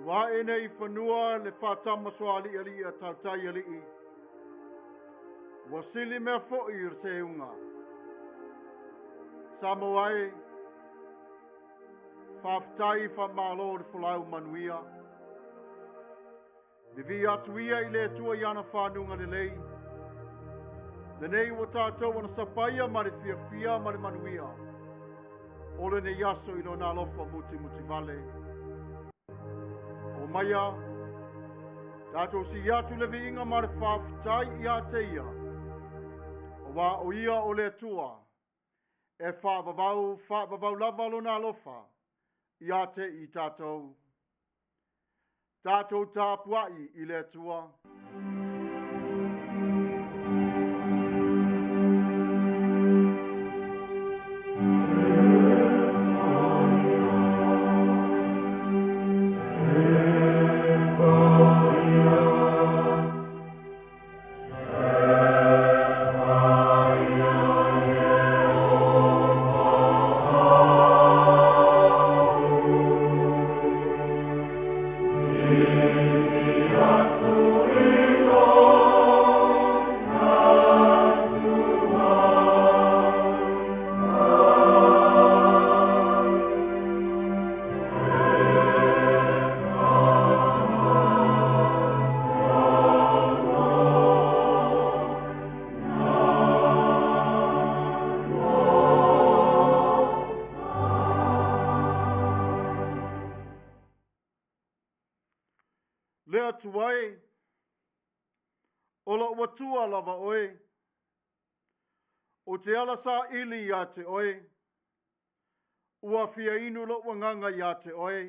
Ua ae nei i fanua le faatamasoaliialii a tautai alii. Ua sili mea foi o le seuga. Samoa e, faafetai faamalo le folau manuia. Vivii atu ia i le Atua i ana fanuga lelei. Lenei ua tātou ona sapaia ma le fiafia ma le manuia. O lenei aso i lona alofa mutimutivale. O maia, tātou sii atu le viiga ma le faafetai ia te ia. Aua o ia o le Atua, e faavavau, faavavau lava lona alofa ia te i tātou. Tātou tapuai i le Atua. Le Atua e, o lou Atua lava oe, ou te ala saili ia te oe, ua fia inu lou agaga ia te oe,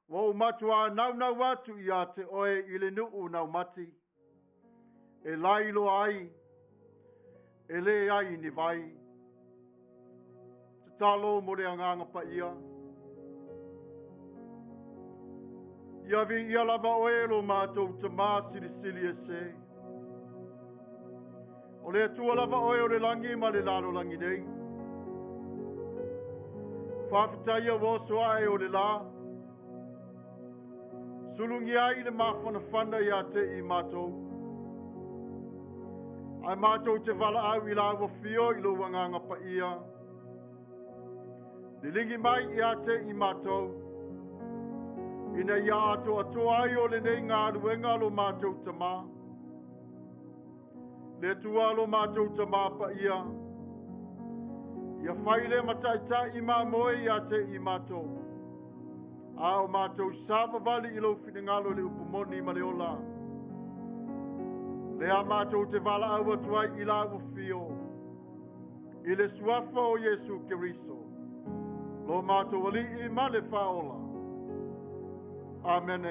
Ua ou matuā naunau atu ia te oe i le nuu naumati, e lailoa ai, e leai ni vai. Tatalo mo le agaga paia. Ia viia lava oe lo mātou Tamā silisili ese. O le Atua lava oe o le lagi ma le lalolagi nei. Faafetai ua oso ae o le la. Sulugia ai le mafanafana ia te i mātou. Ae mātou te valaau i lāua fio i lou agaga paia. Liligi mai ia te i mātou. Ina ia atoatoa ai o lenei galuega lo mātou Tamā. Le Atua lo mātou Tamā paia, ia fai le mataitai i mamoe ia te i mātou. A o mātou savavali i lou finagalo i le upu moni ma le ola. Lea mātou te valaau atu ai i lau fio, i le suafa o Iesu Keriso, lo mātou Alii ma le Faaola. Amene.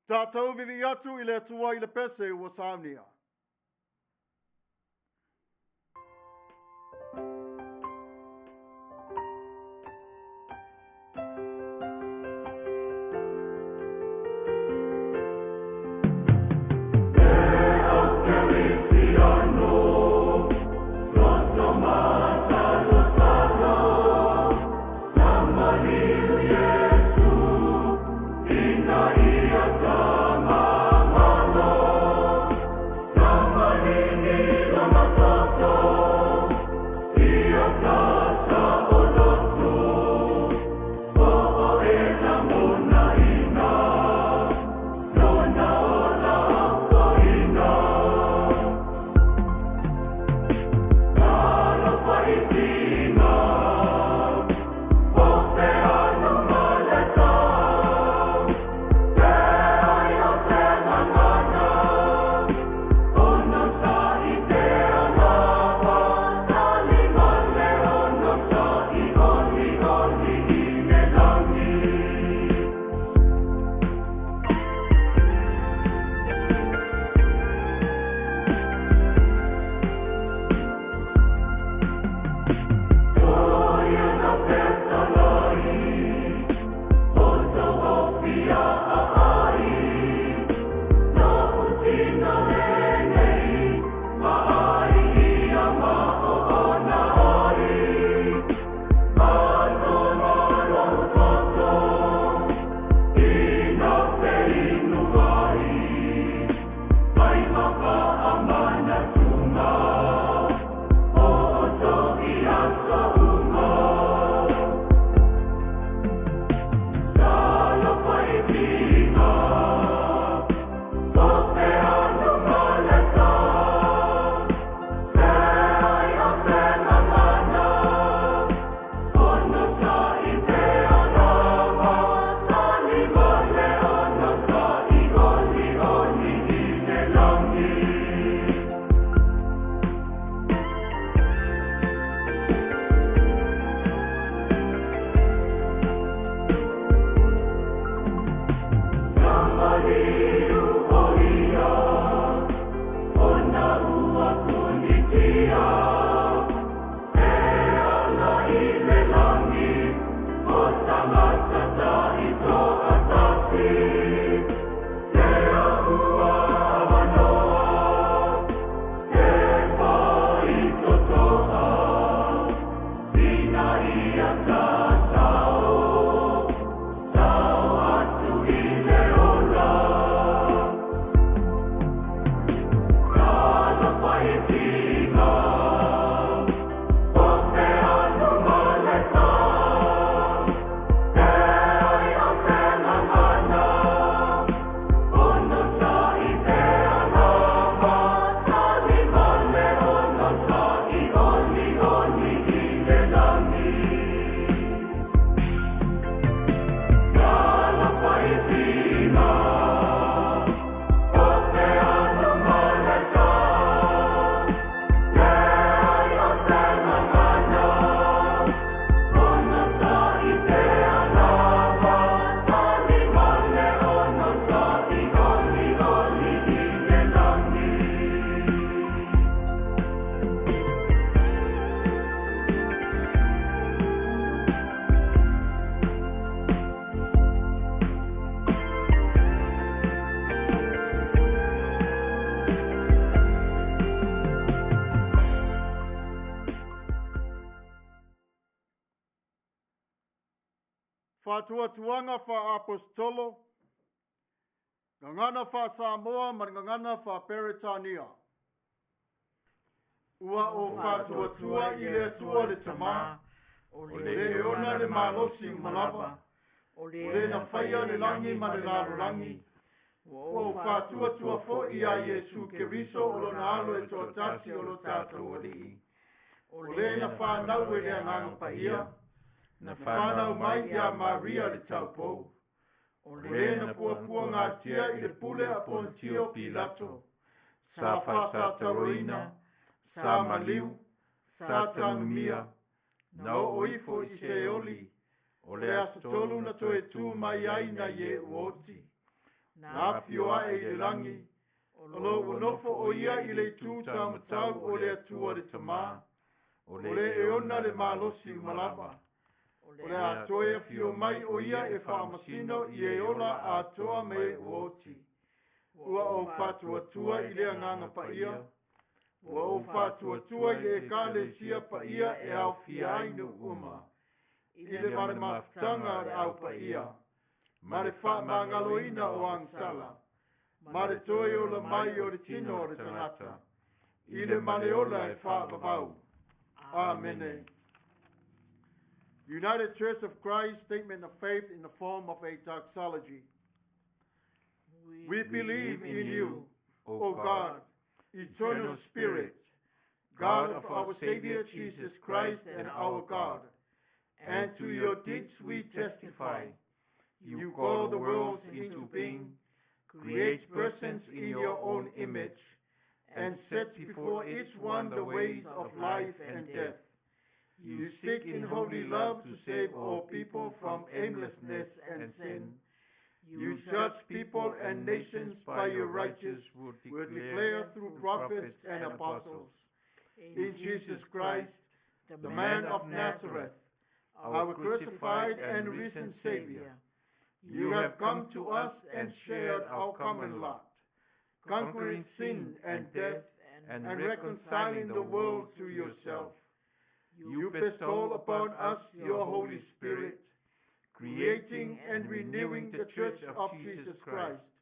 Tātou vivii atu i le Atua i le pese ua saunia. Faatuatuaga faa-Aposetolo, Gagana faa-Samoa ma le Gagana faa-Peretania. Ua ou faatuatua i le Atua le Tama, o le e ona le malosi uma lava, o le na faia le lagi ma le lalolagi, ua ou faatuatua foi iā Iesu Keriso o lona Alo e toatasi o lo tatou Alii, o le na fanau e le Agaga Paia, na fanau mai iā Maria le taupou, o le na puapuagatia i le pule a Ponitio Pilato, sa faasataloina, sa maliu, sa tanumia, na oo ifo i Seoli, o le aso tolu na toe tu mai ai nai e ua oti, na afio ae i le lagi, o lo ua nofo o ia i le itu taumatau o le Atua le Tama, o le e ona le malosi uma lava, o le a toe afio mai o ia e faamasino i e ola atoa ma e ua oti. Ua ou faatuatua i le Agaga Paia, ua ou faatuatua i le Ekalesia paia e aofia ai nuu uma, i le vale mafutaga a le Au Paia, ma le faamagaloina o agasala, ma le toe ola mai o le tino o le tagata, i le maleola e faavavau. Amene. United Church of Christ Statement of Faith in the form of a doxology. We believe in you, O God, eternal Spirit, God of our Savior Jesus Christ and our God, and to your deeds we testify. You call the worlds into being, create persons in your own image, and set before each one the ways of life and death. You seek in holy love to save all people from aimlessness and sin. You judge people and nations by your righteous will declare through prophets and apostles. In Jesus Christ, the man of Nazareth, our crucified and risen Savior, you have come to us and shared our common lot, conquering sin and death and reconciling the world to yourself. You bestow upon us your Holy Spirit, creating and renewing the Church of Jesus Christ,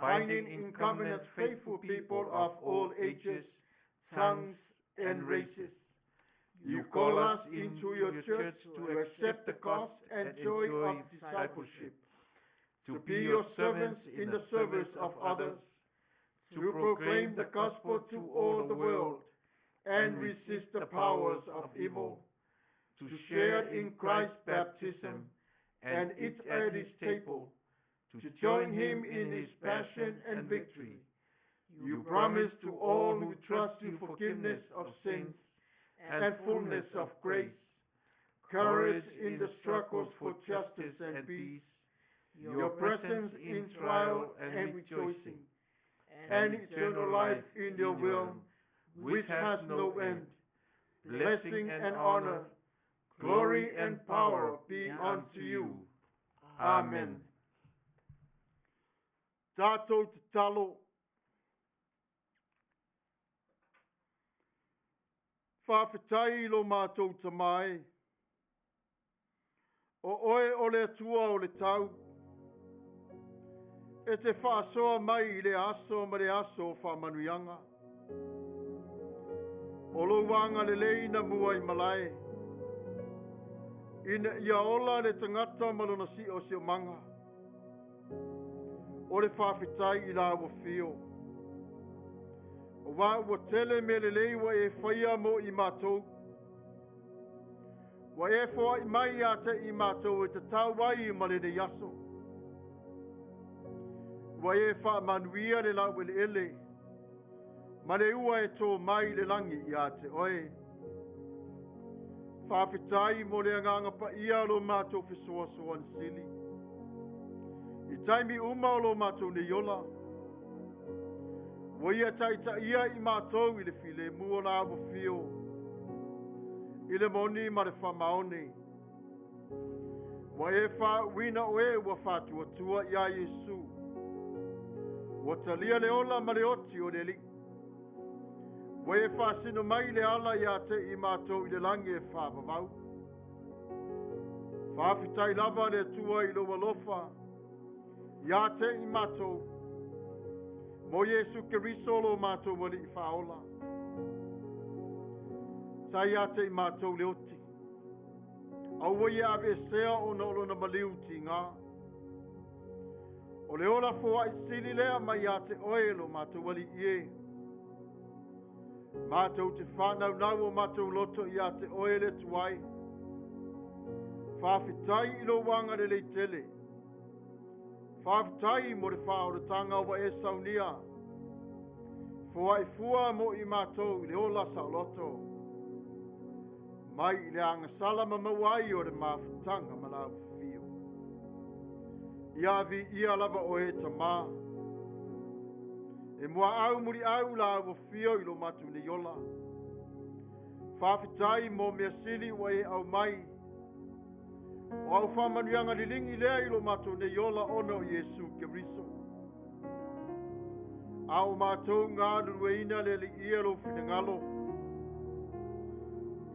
binding in covenant faithful people of all ages, tongues, and races. You call us into your church to accept the cost and joy of discipleship, to be your servants in the service of others, to proclaim the gospel to all the world and resist the powers of evil, to share in Christ's baptism and eat at his table, to join him in his passion and victory. You promise to all who trust you forgiveness of sins and fullness of grace, courage in the struggles for justice and peace, your presence in trial and rejoicing, and eternal life in your will, which has no end. Blessing and honor, glory and power be unto you. Amen. Tātou tatalo. Faafetai i lo matou Tama e. O oe o le Atua o le tau. E te faasoa mai i le aso ma le aso o faamanuiaga. O lou agalelei na mua i malae. Ina ia ola le tagata ma lona siosiomaga. O le faafetai i lāua fio. Auā ua tele mea lelei ua e faia mo i matou. Ua e foai mai ia te i matou e tatau ai ma lenei aso. Ua e faamanuia le laueleele ma le ua e tō mai i le lagi ia te oe. Faafetai mo le agaga paia o lo matou fesoasoani sili. I taimi uma o lo matou nei ola, ua ia taitaia i matou i le filemu o la ua fio, i le moni ma le faamaoni. Ua e faauuina o e ua faatuatua iā Iesu. Ua talia le ola ma le oti o le Alii. Ua e faasino mai le ala ia te i matou i le lagi e faavavau. Faafetai lava le Atua i lou alofa ia te i matou, mo Iesu Keriso lo matou Alii Faaola. Sa ia te i matou le oti, aua ia aveesea ona o lona maliu tiga. O le ola foai sili lea mai ia te oe lo matou Alii e. Matou te faanaunau o matou loto ia te oe le Atua e. Faafetai i lou agalelei tele. Faafetai mo le faaolataga ua e saunia. Foai fua mo i matou i le ola saoloto. Mai i le agasala ma maua ai o le mafutaga ma lau afio. Ia viia lava oe e Tamā. E muaau muliau la ua fio i lo matou nei ola. Faafetai mo mea sili ua e aumai. O au faamanuiaga liligi lea i lo matou nei ola ona o Iesu Keriso. A o matou galulueina le Alii e lou finagalo.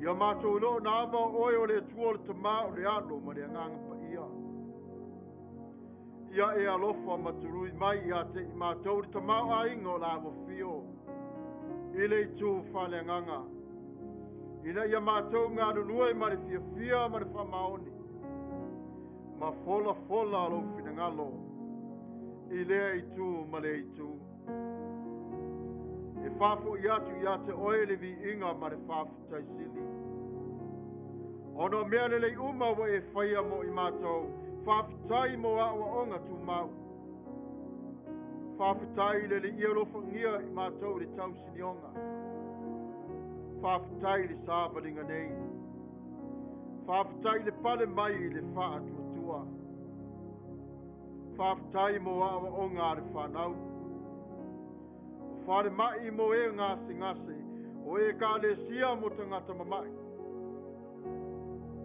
Ia matou iloa na ava o oe o le Atua o le Tamā o le Alo ma le Agaga Paia. Ia e alofa ma tului mai ia te i matou le tamaoaiga o la ua fio i le itu faaleagaga, ina ia matou galulue ma le fiafia ma le faamaoni, ma folafola lou finagalo i lea itu ma lea itu. E faafoi atu ia te oe le viiga ma le faafetai sili. Ona o mea lelei uma ua e faia mo i matou, faafetai mo aoaoga tumau. Faafetai i le Alii e alofagia i matou i le tausinioga. Faafetai i le savaliga nei. Faafetai i le pale mai i le faatuatua. Faafetai mo aoaoga a le fanau. O falemai mo e gasegase, o ekalesia mo tagata mamai.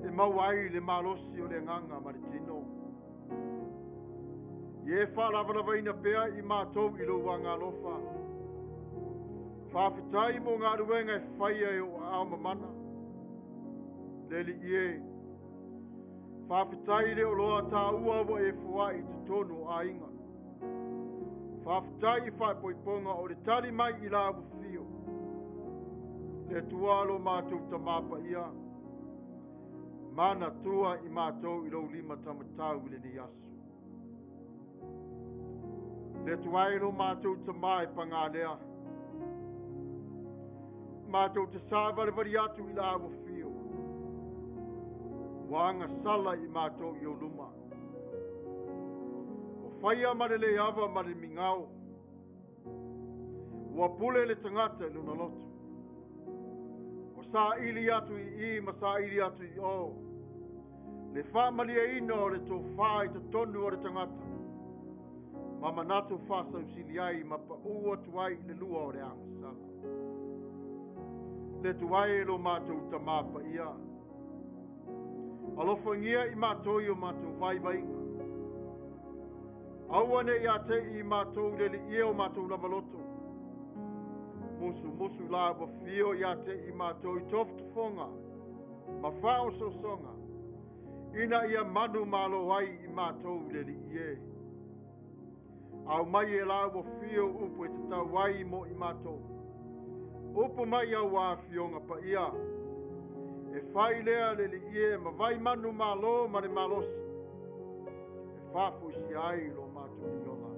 E maua ai le malosi o le agaga ma le tino. Ia e faalavalavaina pea i matou i lou agalofa. Faafetai mo galuega e faia e ou aao mamana. Le Alii e, faafetai i le oloa taua ua e foai i totonu o aiga. Faafetai i faaipoipoga o le tali mai i la ua fio. Le Atua lo matou Tamā paia, manatua i matou i lou lima taumatau i lenei aso. Le Atua e lo matou Tamā e pagā lea, matou te savalivali atu i la ua fio, ua agasala i matou i ou luma. Ua faia ma le le ava ma le migao, ua pule le tagata i lona loto. Ua saili atu i i ma saili atu i o, le faamalieina o le tofā i totonu o le tagata, ma manatu faasausili ai ma paū atu ai i le lua o le agasala. Le Atua e lo matou Tamā paia, alofagia i matou i o matou vaivaiga. Aua ne i atei i matou le Alii e o matou lava loto. Musumusu la ua fio ia te i matou i tofotofoga ma faaosoosoga, ina ia manu malo ai i matou le Alii e. Aumai e la ua fio upu e tatau ai mo i matou. Upu mai au afioga paia. E fai lea le Alii e ma vai manu malo ma le malosi. E faafoisia ai lo matou nei ola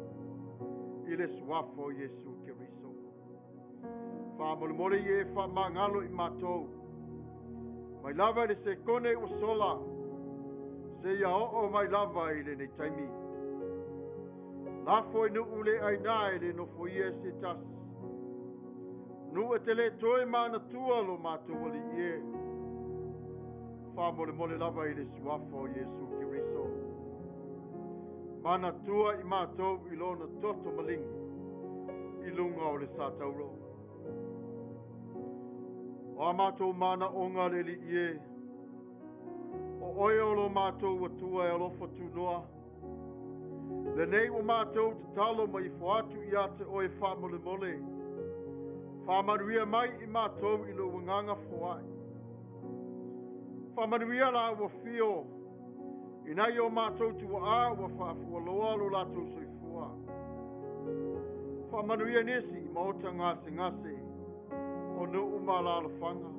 i le suafa o Iesu Keriso. Faamolemole ia e faamagalo i matou. Mai lava i le sekone ua sola, seia oo mai lava i lenei taimi. Lafo i nuu le aina e le nofoia e se tasi. Nuu e te le toe manatua lo matou Alii e. Faamolemole lava i le suafa o Iesu Keriso. Manatua i matou i lona toto maligi i luga o le satauro. O a matou manaoga le Alii e, o oe o lo matou Atua e alofa tunoa. Lenei ua matou tatalo ma ifo atu ia te oe faamolemole. Faamanuia mai i matou i lou agaga foai. Faamanuia la ua fio. I nai o mātou tuaa ua faafualoa lo latou soifua. Faamanuia nisi i maota gasegase o nuu ma alaalafaga.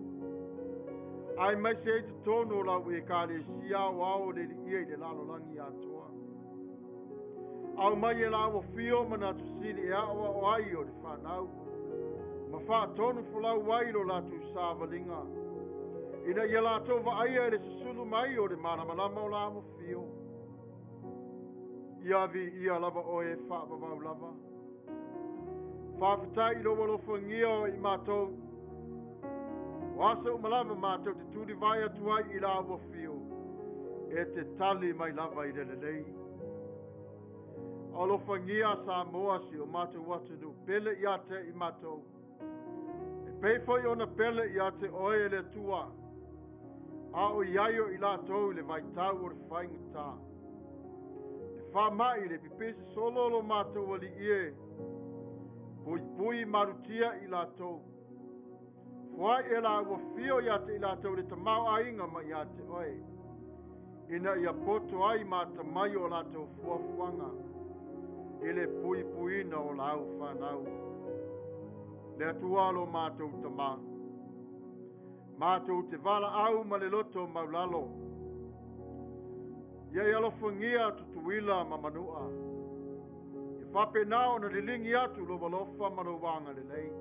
Aemaise ai totonu o lau Ekalesia aoao o le Alii i le lalolagi atoa. Aumai e lau afio manatu sili e aoao ai o le fanau, ma faatonu folau ai lo latou savaliga, ina ia latou vaaia i le susulu mai o le malamalama o lau afio. Ia viia lava oe e faavavau lava. Faafetai i lou alofagia o i matou. O aso uma lava matou te tulivae atu ai i lau afio, e te tali mai lava i le lelei. Alofagia Samoa si o matou atunuu pele ia te i matou. E pei foi ona pele ia te oe e le Atua, a o i ai o i latou i le vaitau o le faigata. Le faamai le pipisi solo lo matou alii e, puipui malutia i latou. Foai e lau afio ia te i latou le tamaoaiga mai ia te oe, ina ia poto ai ma atamai o latou fuafuaga i le puipuiina o lau fanau. Le Atua lo matou Tama, matou te valaau ma le loto maulalo, ia e alofagia Tutuila ma Manua, ia faapena ona liligi atu lou alofa ma lou agalelei,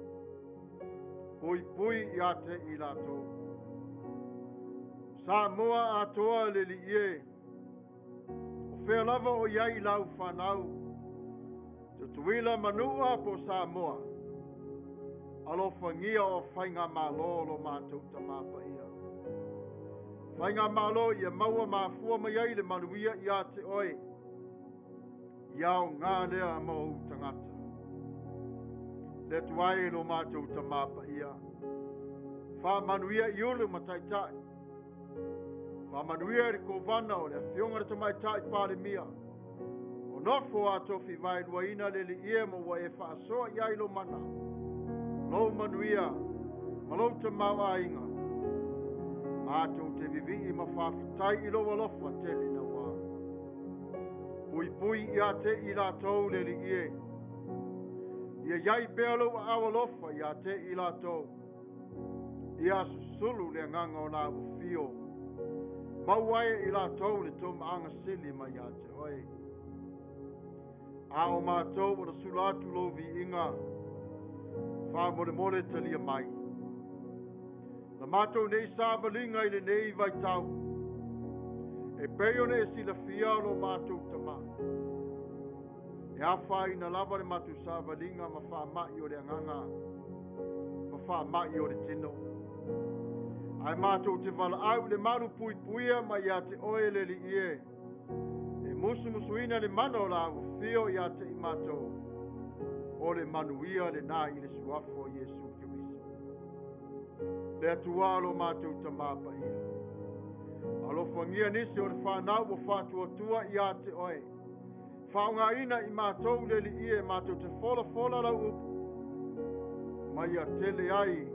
puipui ia te i latou. Samoa atoa le Alii e, o fea lava o i ai lau fanau, Tutuila Manua po Samoa, alofagia o faigamalo lo matou Tama Paia. Faigamalo ia maua mafua mai ai le manuia ia te oe, ia aoga lea ma ou tagata. Le Atua e lo matou Tama Paia, faamanuia i ulu ma taitai, faamanuia i le kovana o le afioga i le Tamaitai Palemia, o nofo a tofi vaeluaina le Alii e ma ua e faasoa i ai lou mana, lou manuia ma lou tamaoaiga. Matou te vivii ma faafetai i lou alofa tele naua. Puipui ia te i latou le Alii e, ia iai pea lou aao alofa ia te i latou, ia susulu le agaga o lau afio, maua ai i latou le tomaaga sili mai ia te oe. A o matou ona sula atu lou viiga, faamolemole talia mai. La matou nei savaliga i lenei vaitau, e pei ona e silafia lo matou Tama, e afaina lava le matou savaliga ma faamai o le agaga ma faamai o le tino. Ae matou te valaau i le malu puipuia mai ia te oe le Alii e, e musumusuina le mana o lau afio ia te i matou, o le manuia lena i le suafa o Iesu Keriso. Le Atua lo matou Tama Paia, alofagia nisi o le fanau ua faatuatua ia te oe, faaaogaina i matou le Alii e matou te folafola lau upu, ma ia tele ai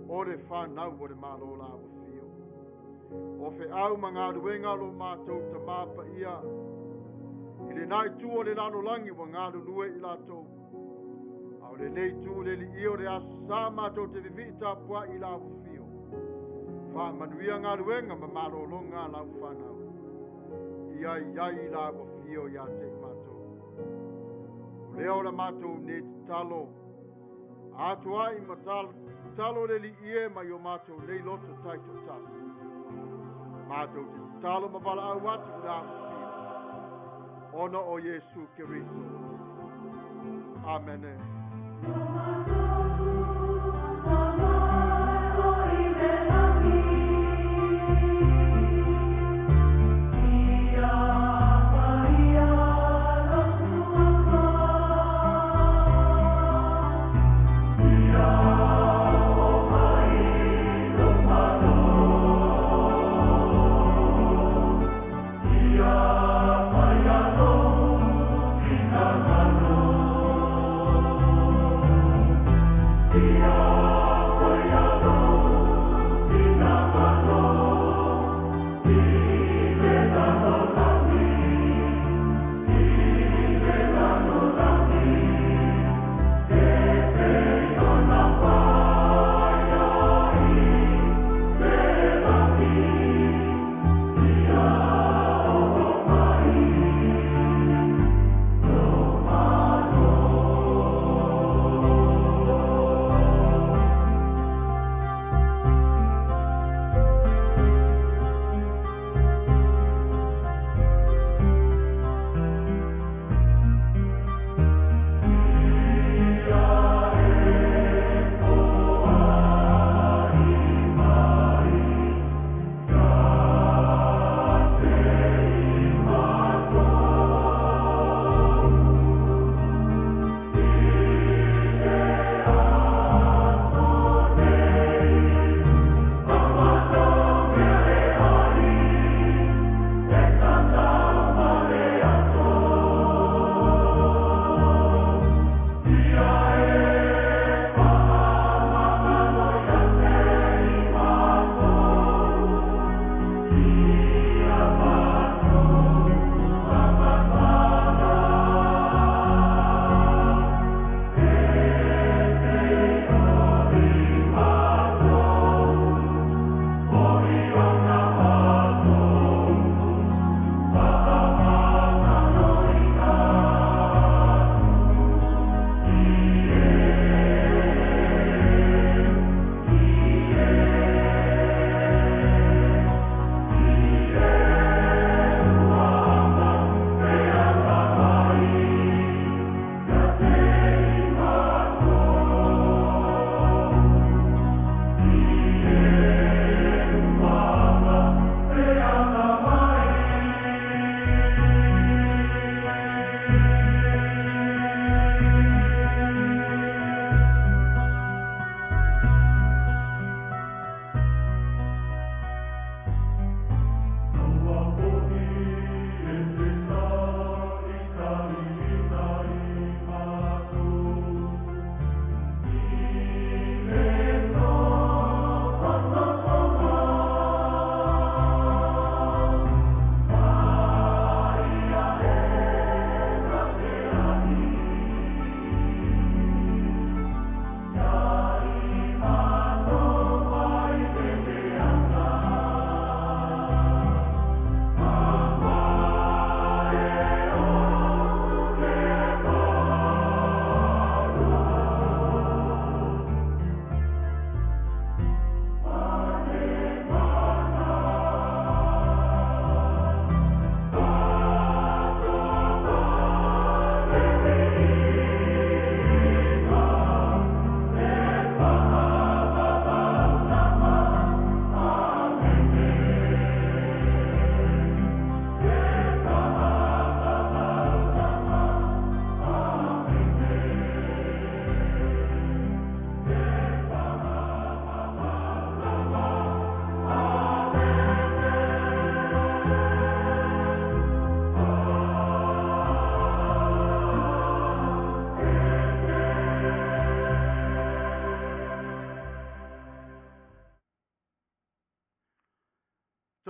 o le fanau o le Malo lau afio. O feau ma galuega lo matou Tama Paia, i lena itu o le lalolagi ua galulue i latou, a o lenei itu le Alii o le aso sa matou te vivii tapuai i lau afio. Faamanuia galuega ma malologa a lau fanau, ia i ai lau afio ia te i matou. O lea o la matou nei tatalo, atoai ma tatalo le Alii e mai o matou nei loto taitoatasi. Matou te tatalo ma valaau atu i lau afio, ona o Iesu Keriso. Amene.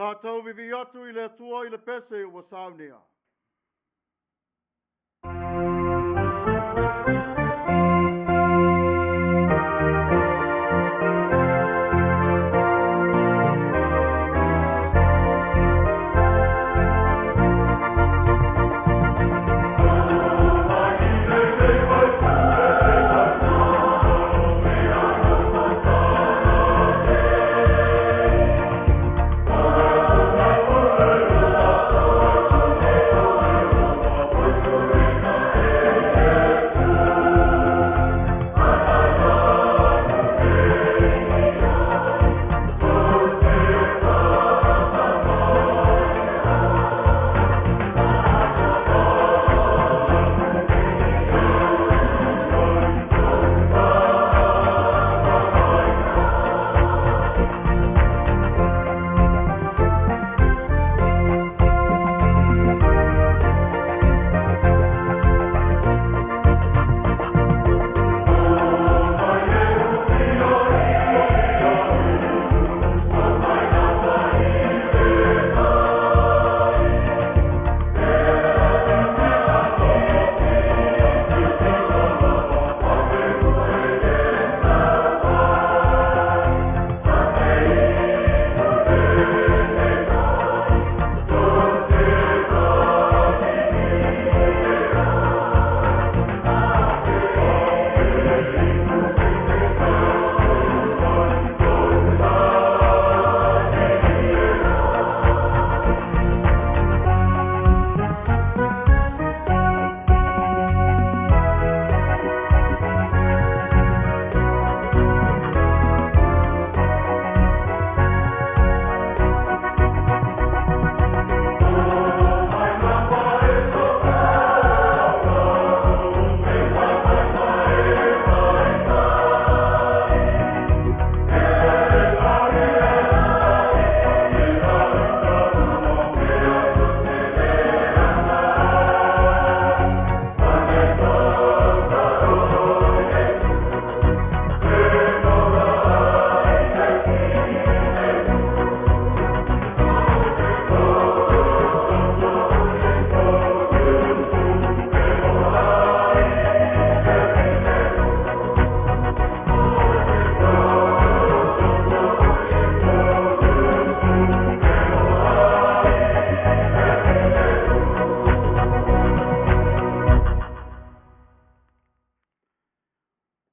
Tatou vivii atu i le Atua i le pese ua saunia.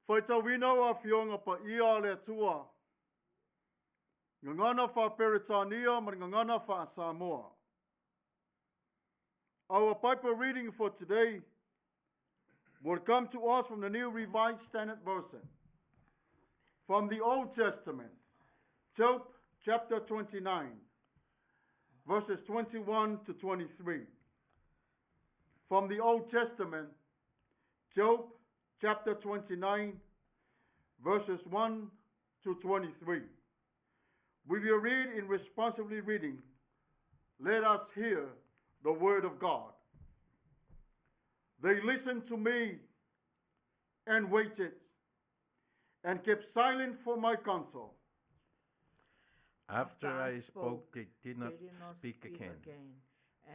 Faitauina o Afioga Paia a le Atua, Gagana faa-Peretania ma le Gagana faa-Samoa. Our Bible reading for today will come to us from the New Revised Standard Version. From the Old Testament, Job chapter 29, verses 21 to 23. From the Old Testament, Job chapter 29, verses 1 to 23. We will read in responsively reading. Let us hear the word of God. They listened to me and waited and kept silent for my counsel. After I spoke, they did not speak again,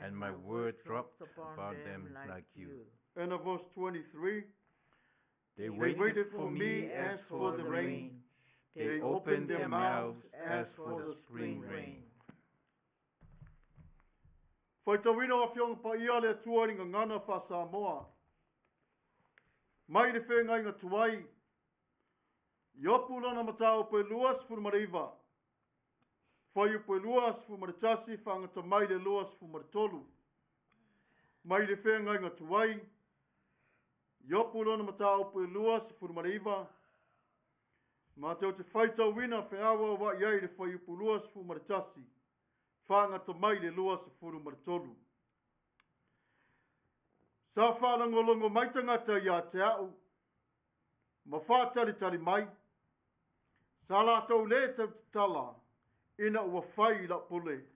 and my word dropped upon them like dew. And of verse 23. They waited for me as for the rain. They opened their mouths as for the spring rain. Faitauina o Afioga Paia a le Atua i le Gagana faa-Samoa. Mai le feagaiga tuai, Iopu lona mataupu e 29, fuaiupu e 21 faagata mai le 23. Mai le feagaiga tuai, Iopu lona mataupu e 29, matou te faitauina feauaua'i ai le fuaiupu 21, faagata mai le 23. Sa faalogologo mai tagata ia te au, ma faatalitali mai, sa latou lē tautatala ina ua fai lau pule.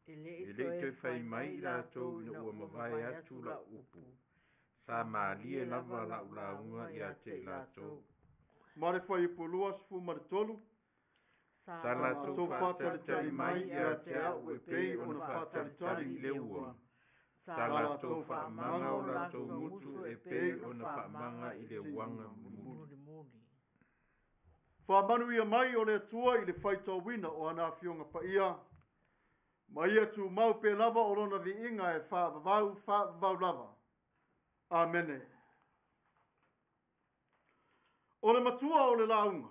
E le i toe fai mai i latou ina ua mavae atu lau upu, sa malie lava lau lauga ia te i latou. Ma le fuaiupu 23. Sa latou faatalitali mai ia te au e pei ona faatalitali i le ua. Sa latou faamaga o latou gutu e pei ona faamaga i le uaga mulimuli. Faamanuia mai o le Atua i le faitauina o ana Afioga Paia, ma ia tumau pea lava o lona viiga e faavavau faavavau lava. Amene. O le matua o le lauga,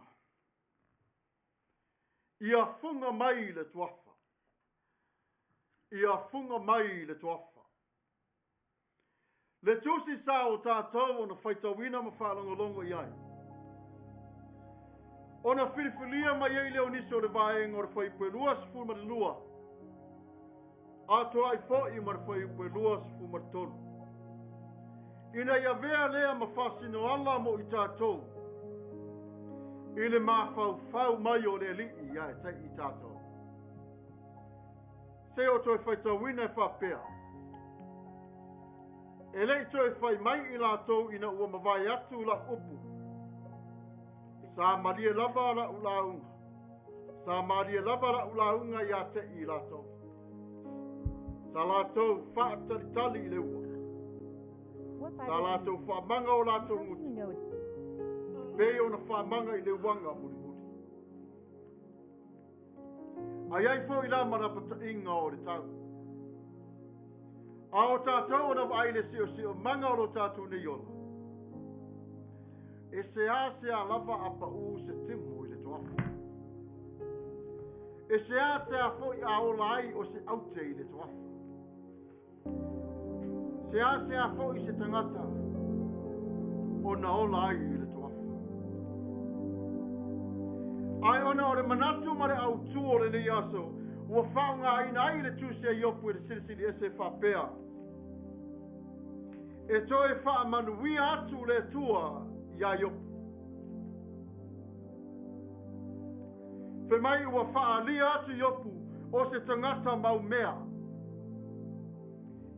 ia fuga mai le tuafa. Ia fuga mai le tuafa. Le tusi sa o tatou ona faitauina ma faalogologo i ai. Ona filifilia mai ai lea o nisi o le vaega o le fuaiupu e 22, atoa ai foi ma le fuaiupu e 23. Ina ia avea lea ma faasinoala mo i tatou i le mafaufau mai o le Alii ia te i tatou. Se o toe faitauina e faapea, E le i toe fai mai i latou ina ua mavae atu lau upu. Sa malie lava lau lauga. Sa malie lava lau lauga ia te i latou. Sa latou faatalitali i le ua. Sa latou faamaga o latou gutu. Pei ona faamaga i le uaga mulimuli. A i ai foi la ma lapataiga o le tau. A o tatou ona vaai i le siosiomaga o lo tatou nei ola, e seasea lava a pau se timu i le toafa. E seasea foi a ola ai o se aute i le toafa. Seasea foi se tagata ona ola ai i le toafa. Ae ona o le manatu ma le autū o lenei aso, ua faaaogaina ai le tusi a Iopu e le Silisili Ese e faapea, E toe faamanuia atu le Atua iā Iopu. Fai mai ua faaalia atu Iopu o se tagata mau mea,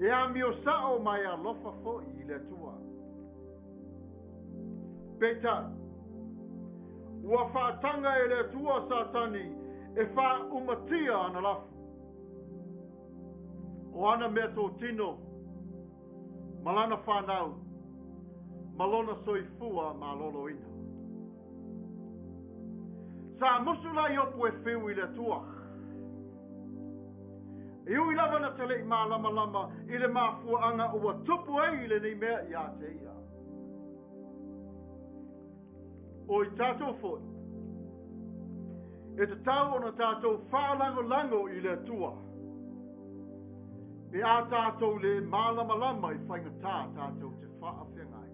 e amio sao ma e alofa foi i le Atua. Peitai, ua faataga e le Atua Satani e faaumatia ana lafu, o ana mea totino ma lana fanau ma lona soifua maloloina. Sa musu la Iopu e fiu i le Atua. E ui lava na te le i mālamalama i le mafuaaga ua tupu ai lenei mea ia te ia. O i tatou foi, e tatau ona tatou faalagolago i le Atua, pe a tatou le mālamalama i faigata tatou te faafeagai.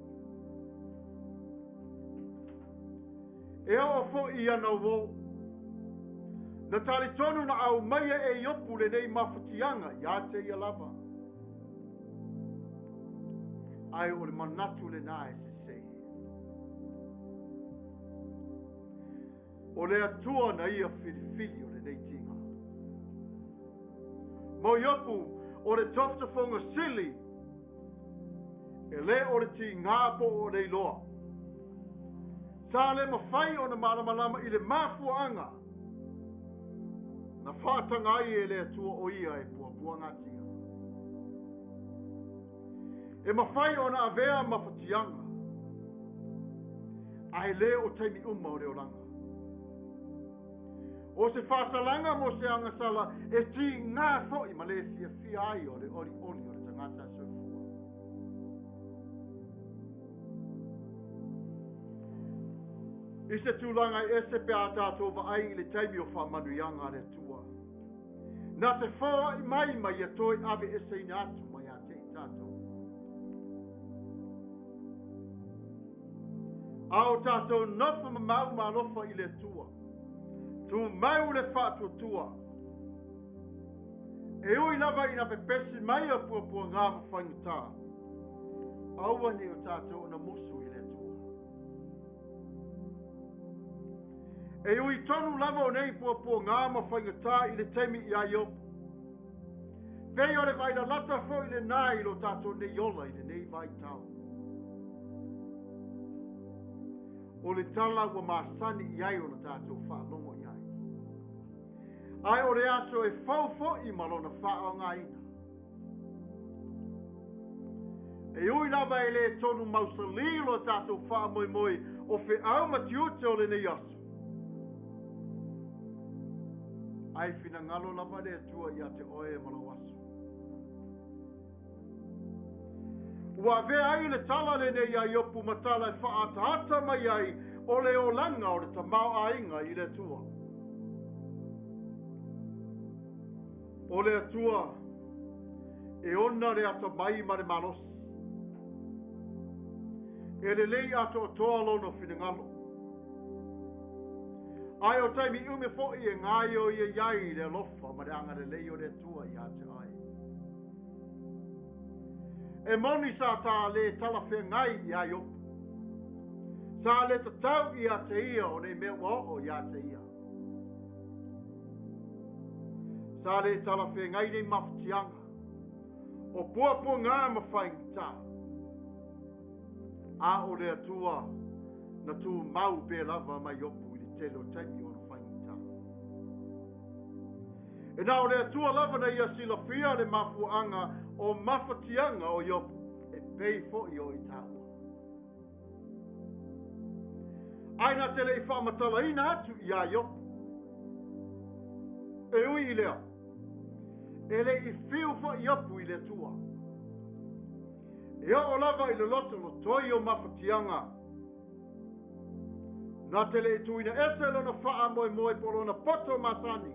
E oo foi i ana uō. Na talitonu na aumaia e Iopu lenei mafatiaga ia te ia lava. Ae o le manatu lenā e sesē. O le Atua na ia filifili o lenei tiga. Mo Iopu, o le tofotofoga sili, e le o le tigā po o le iloa. Sa le mafai ona malamalama i le mafuaaga na faataga ai e le Atua o ia e puapuagatia. E mafai ona avea mafatiaga, ae le o taimi uma o le olaga. O se faasalaga mo se agasala e tigā foi ma le fiafia ai o le olioli o le tagata soifua. I se tulaga e ese pe a tatou vaai i le taimi o faamanuiaga a le Atua. Na te foai mai ma ia toe aveeseina atu mai ia te i tatou. A o tatou nofo mamau ma alofa i le Atua, tumau le faatuatua. E ui lava ina pepesi mai o puapuaga ma faigata, aua ne i o tatou ona musu i le Atua. E ui tonu lava o nei puapuaga ma faigata i le taimi iā Iopu. Pei o le vailalata foi lenā i lo tatou nei ola i lenei vaitau. O le tala ua masani i ai ona tatou faalogo i ai. Ae o le aso e fou foi ma lona faaaogaina. E ui lava e le tonu mausali lo tatou faamoemoe o feau ma tiute o lenei aso, ae finagalo lava le Atua ia te oe ma lou aso. Ua avea ai le tala lenei a Iopu ma tala e faaataata mai ai o le olaga o le tamaoaiga i le Atua. O le Atua e ona le atamai ma le malosi. E lelei atoatoa lona finagalo. Ae o taimi umi foi e gaioioi ai le alofa ma le agalelei o le Atua ia te oe. E moni sa ta le talafeagai iā Iopu. Sa le tatau ia te ia o nei mea ua oo ia te ia. Sa le talafeagai nei mafatiaga o puapuagā ma faigata. A o le Atua na tumau pea lava ma Iopu i le tele o taimi o ona faigata. E na o le Atua lava na ia silafia le mafuaaga o mafatiaga o Iopu e pei foi o i tāua. Ae na te le i faamatalaina atu iā Iopu. E ui i lea, e le i fiu foi Iopu i le Atua. E oo lava i le loto lotoi o mafatiaga, na te le i tuuina ese lona faamoemoe po o lona poto masani,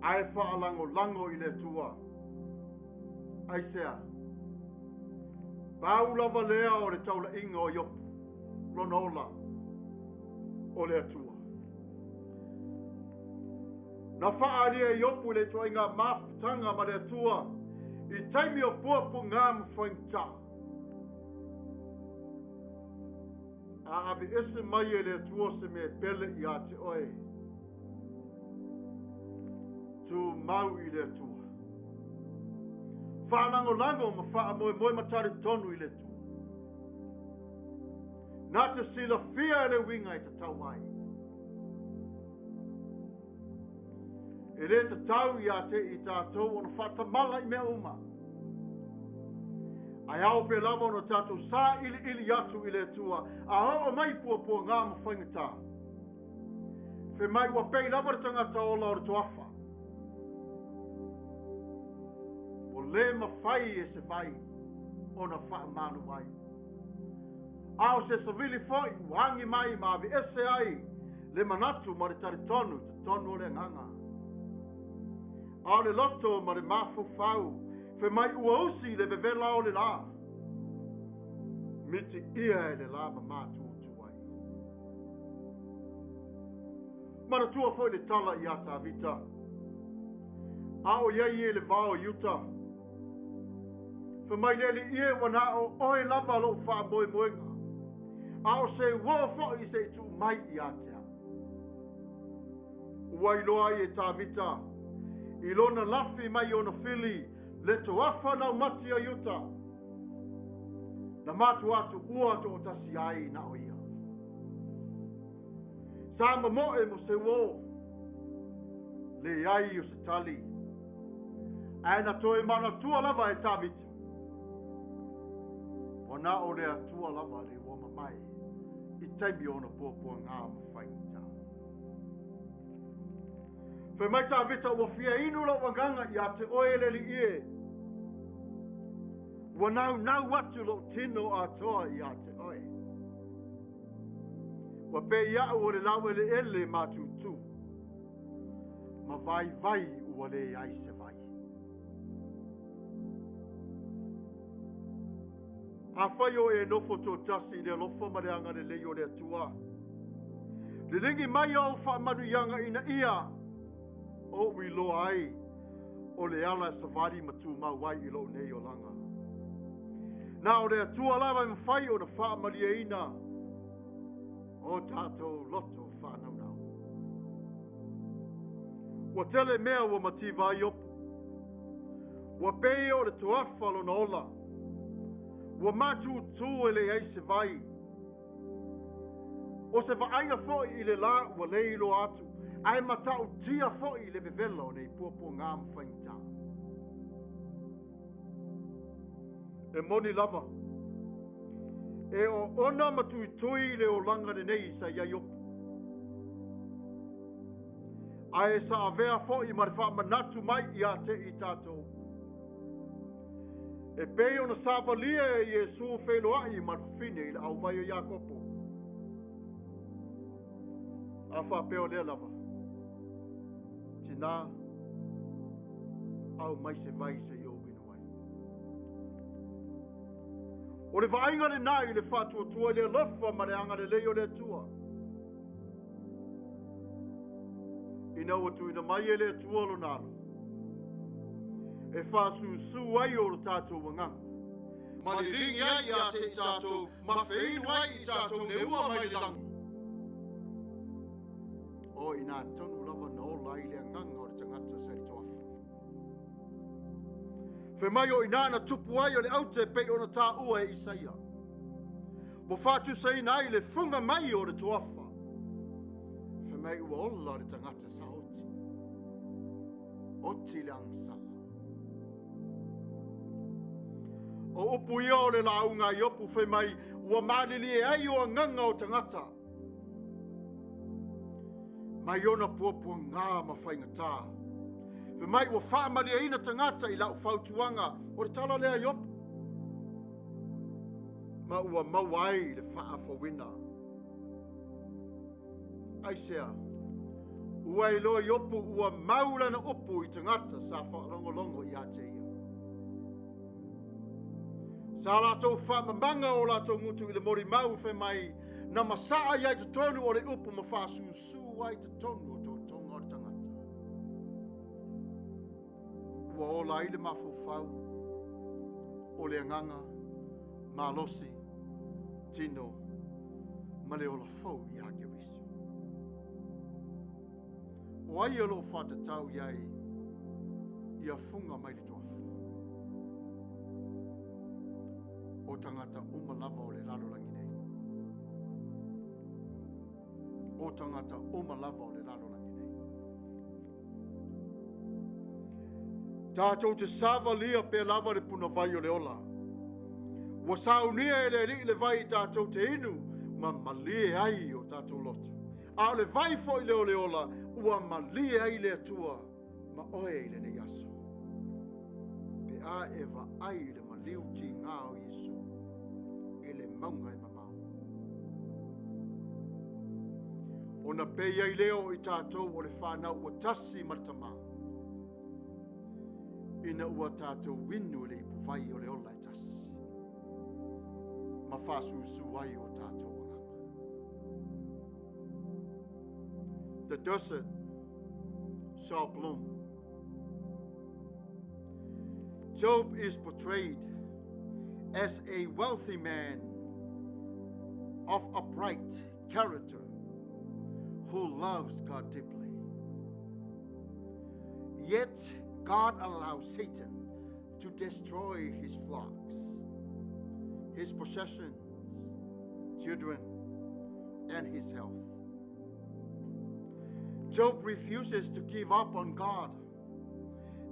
ae faalagolago i le Atua. Aisea? Pau lava lea o le taulaiga o Iopu, lona ola, o le Atua. Na faaalia e Iopu le ituaiga mafutaga ma le Atua i taimi o puapuaga ma faigata. A aveese mai e le Atua se mea e pele ia te oe, tumau i le Atua. Faalagolago ma faamoemoe ma talitonu i le Atua. Na te silafia e le uiga e tatau ai. E le tatau ia te i tātou ona faatamala i mea uma. Ae ao pea lava ona tātou sāiliili atu i le Atua a oo mai puapuagā ma faigata. Fai mai ua pei lava le tagata ola o le toafa. Ua le mafai e se vai ona faamalu ai. A o se savili foi ua agi mai ma aveese ai le manatu ma le talitonu i totonu o le agaga. A o le loto ma le mafaufau, fai mai ua usi i le vevela o le la, mitiia e le la ma matutu ai. Manatua foi le tala iā Tavita, a o i ai ia i le vao i uta, Fai mai le Alii e, ua na o oe lava lou faamoemoega, a o se uo foi se i tuu mai ia te au. Ua iloa ai e Tavita i lona lafi mai ona fili le toafa naumati a Iuta, na matua tuua toatasi ai na o ia. Sa momoe mo se uo, leai o se tali. Ae na toe manatua lava e Tavita, ua na o le Atua lava le ua mamae i taimi o ona puapuagā ma faigata. Fai mai Tavita, ua fia inu lou agaga ia te oe e le Alii e. Ua naunau atu lou tino atoa ia te oe. Ua pei au o le laueleele matutu, ma vaivai ua leai se vai. Afai o e nofo toatasi i le alofa ma le agalelei o le Atua, liligi mai ou faamanuiaga ina ia ou iloa ai o le ala e savali ma tumau ai i lou nei olaga. Na o le Atua lava e mafai ona faamalieina o tatou loto faanaunau. Ua tele mea ua mativa ai Iopu. Ua pei o le toafa lona ola. Ua matutu e leai se vai. O se vaaiga foi i le la ua le iloa atu, ae matautia foi le vevela o nei puapuaga ma faigata. E moni lava, e oona ma tuitui le olaga lenei sa i ai Iopu. Ae sa avea foi ma le faamanatu mai ia te i tatou. E pei ona savalia e Iesu feiloai ma le fafine i le auvai o Iakopo. A faapea o lea lava, tina, aumai se vai se i ou inu ai. O le vaaiga lena i le faatuatua i le alofa ma le agalelei o le Atua. Ina ua tuuina mai e le Atua lona alo, e faasusu ai o lo tatou agaga, ma liligi ai ia te i tatou, ma feinu ai i tatou le ua mai le lagi. O ina tonu lava na ola ai le agaga o le tagata sa i le toafa. Fai mai o ina na tupu ai o le aute pei ona taua e Isaia. Ua faatusaina ai le fuga mai o le toafa. Fai mai ua ola le tagata sa oti. Oti le agasala. O upu ia o le lauga a Iopu fai mai ua malilie ai o agaga o tagata. Mai ona puapuaga ma faigata. Fai mai ua faamalieina tagata i lau fautuaga o le tala lea a Iopu. Ma ua maua ai le faafouina. Aisea? Ua iloa Iopu ua mau lana upu i tagata sa faalogologo ia te ia. Sa latou faamamaga o latou gutu i le molimau fai mai na masaa i ai totonu o le upu ma faasusu ai totonu o tootoga o le tagata. Ua ola ai le mafaufau o le agaga, malosi, tino ma le ola fou ia Keriso. O ai o lo o faatatau i ai ia fuga mai le toafa? O tagata uma lava o le lalolagi nei. O tagata uma lava o le lalolagi nei. Tatou te savalia pea lava le punavai o le ola. Ua saunia e le Alii le vai tatou te inu ma malie ai o tatou loto. A o le vai foi lea o le ola, ua malie ai le Atua ma oe i lenei aso. Pe a e vaai i le maliu tiga o Iesu i le mauga e mamao. Ona pei ai lea o i tatou o le fanau ua tasi ma le Tama, ina ua tatou inu i le ipuvai o le ola e tasi, ma faasusu ai o tatou agaga. The desert shall bloom. Job is portrayed as a wealthy man of upright character who loves God deeply. Yet God allows Satan to destroy his flocks, his possessions, children, and his health. Job refuses to give up on God,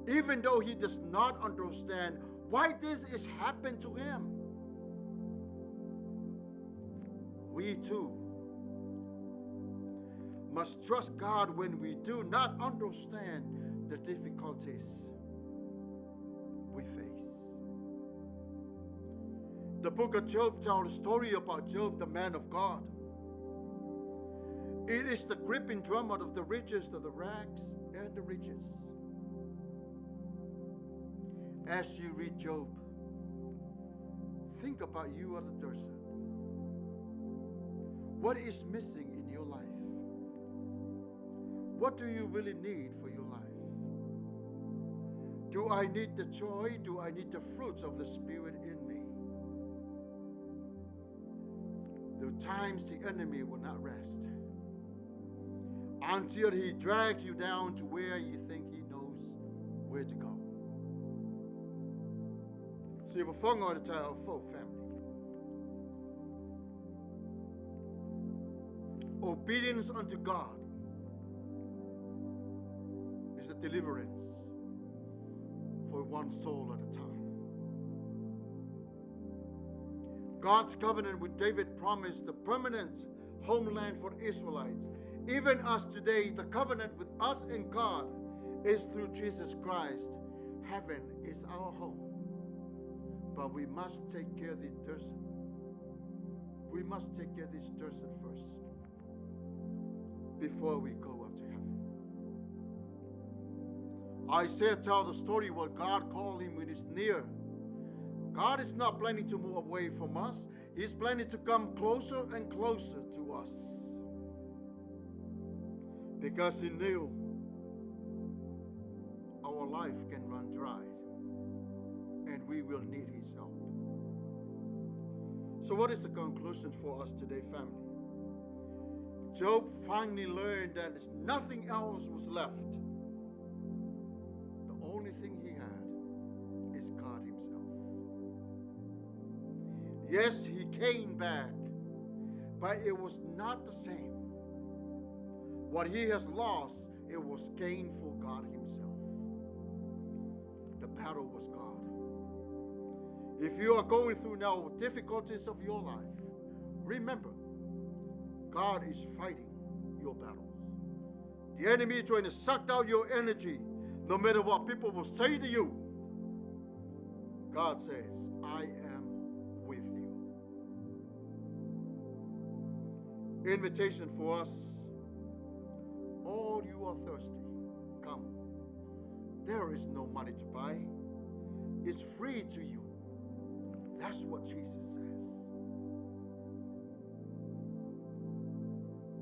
even though he does not understand why this is happened to him. We too must trust God when we do not understand the difficulties we face. The book of Job tells a story about Job, the man of God. It is the gripping drama of the riches, of the rags, and the riches. As you read Job, think about you at the desert. What is missing in your life? What do you really need for your life? Do I need the joy? Do I need the fruits of the Spirit in me? There are times the enemy will not rest until he drags you down to where you think he knows where to go. Siufofoga o le taeao fou family. Obedience unto God is the deliverance for one soul at a time. God's covenant with David promised the permanent homeland for Israelites. Even us today, the covenant with us and God is through Jesus Christ. Heaven is our home. But we must take care of the desert. We must take care of this desert first before we go up to heaven. Isaiah tells the story what God called him when he's near. God is not planning to move away from us. He's planning to come closer and closer to us. Because he knew our life can run dry and we will need his help. So what is the conclusion for us today, family? Job finally learned that nothing else was left. The only thing he had is God himself. Yes, he came back, but it was not the same. What he has lost, it was gained for God himself. The battle was God. If you are going through now difficulties of your life, remember, God is fighting your battles. The enemy is trying to suck out your energy, no matter what people will say to you. God says, I am with you. Invitation for us, all you are thirsty, come. There is no money to buy. It's free to you. That's what Jesus says.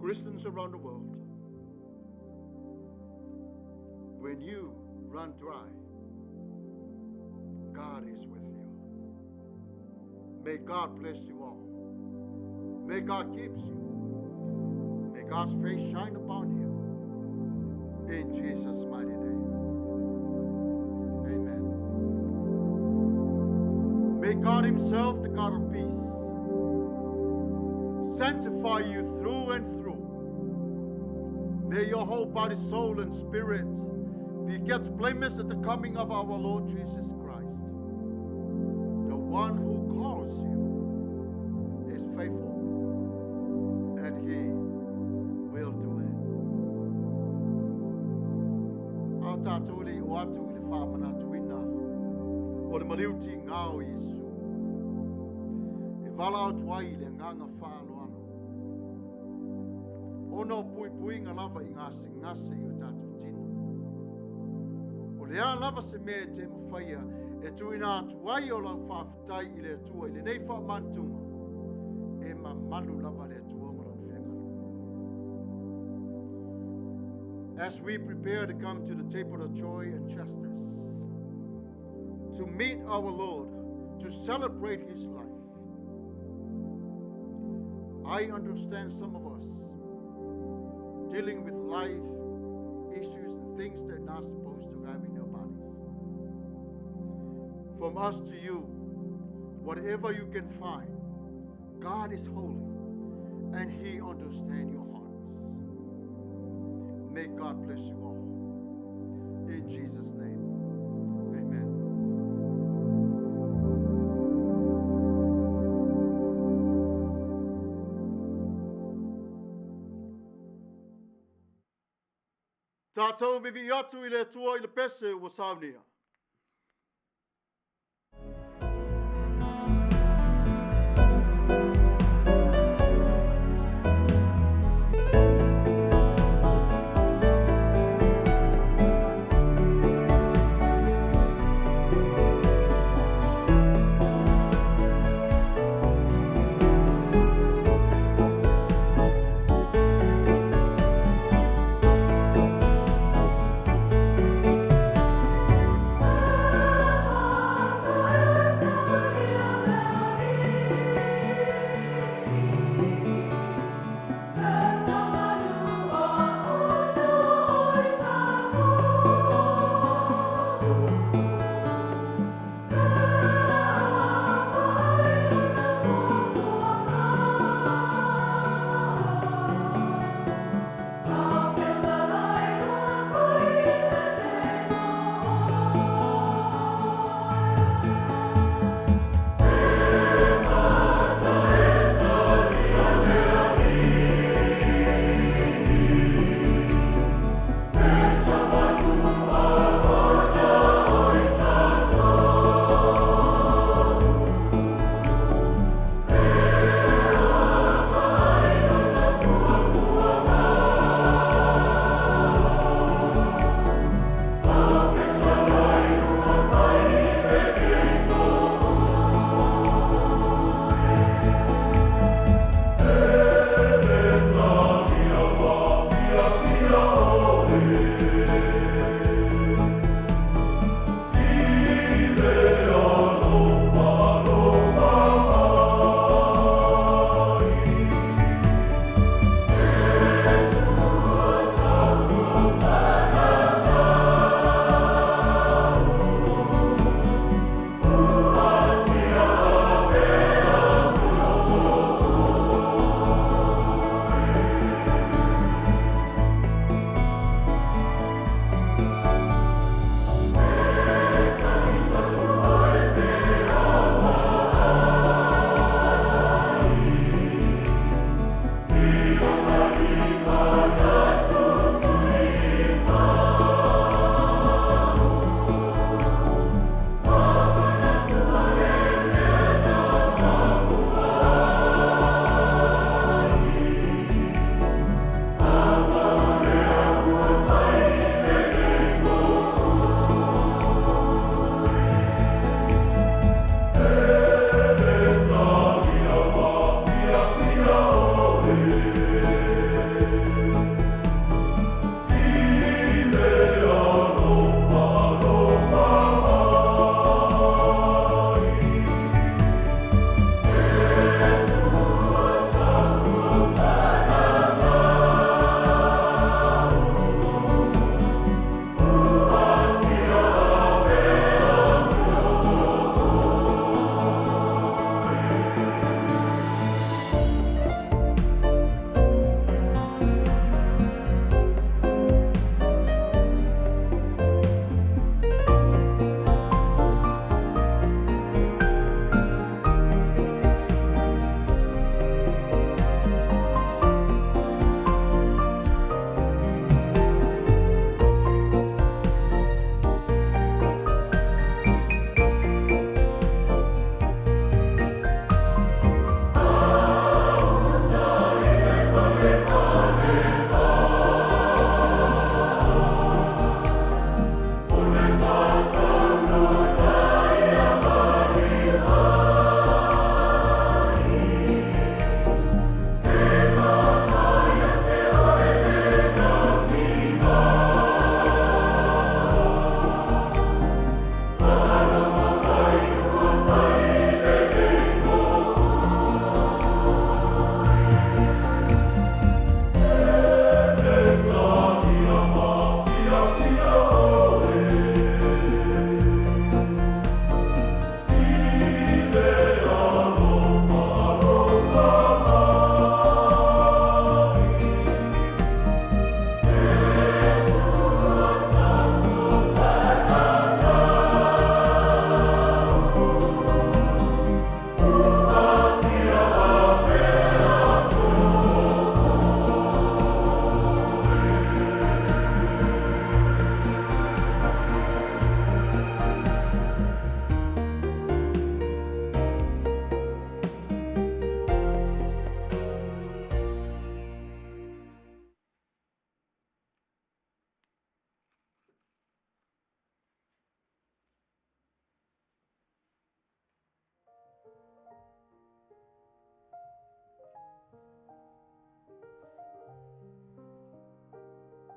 Christians around the world, when you run dry, God is with you. May God bless you all. May God keep you. May God's face shine upon you. In Jesus' mighty name. Amen. May God himself, the God of peace, sanctify you through and through. May your whole body, soul, and spirit be kept blameless at the coming of our Lord Jesus Christ. The one who calls you is faithful, and he will do it. A tātou le o atu i le whāmanatuina o le maliu tigā o Iesu. E valaau atu ai i le agaga faaaloalo. Ona o puipuiga lava i gasegase i o tātou tino. O le a lava se mea e tē mafaia e tuuina atu ai o lau faafetai i le Atua i lenei faamanatuga, e mamalu lava le Atua ma lona finagalo. As we prepare to come to the table of joy and justice, to meet our Lord, to celebrate his life, I understand some of us dealing with life issues and things they're not supposed to have in your bodies. From us to you, whatever you can find, God is holy and he understands your hearts. May God bless you all. In Jesus' name, amen. Tātou vivi'i atu i le Atua i le pese ua saunia.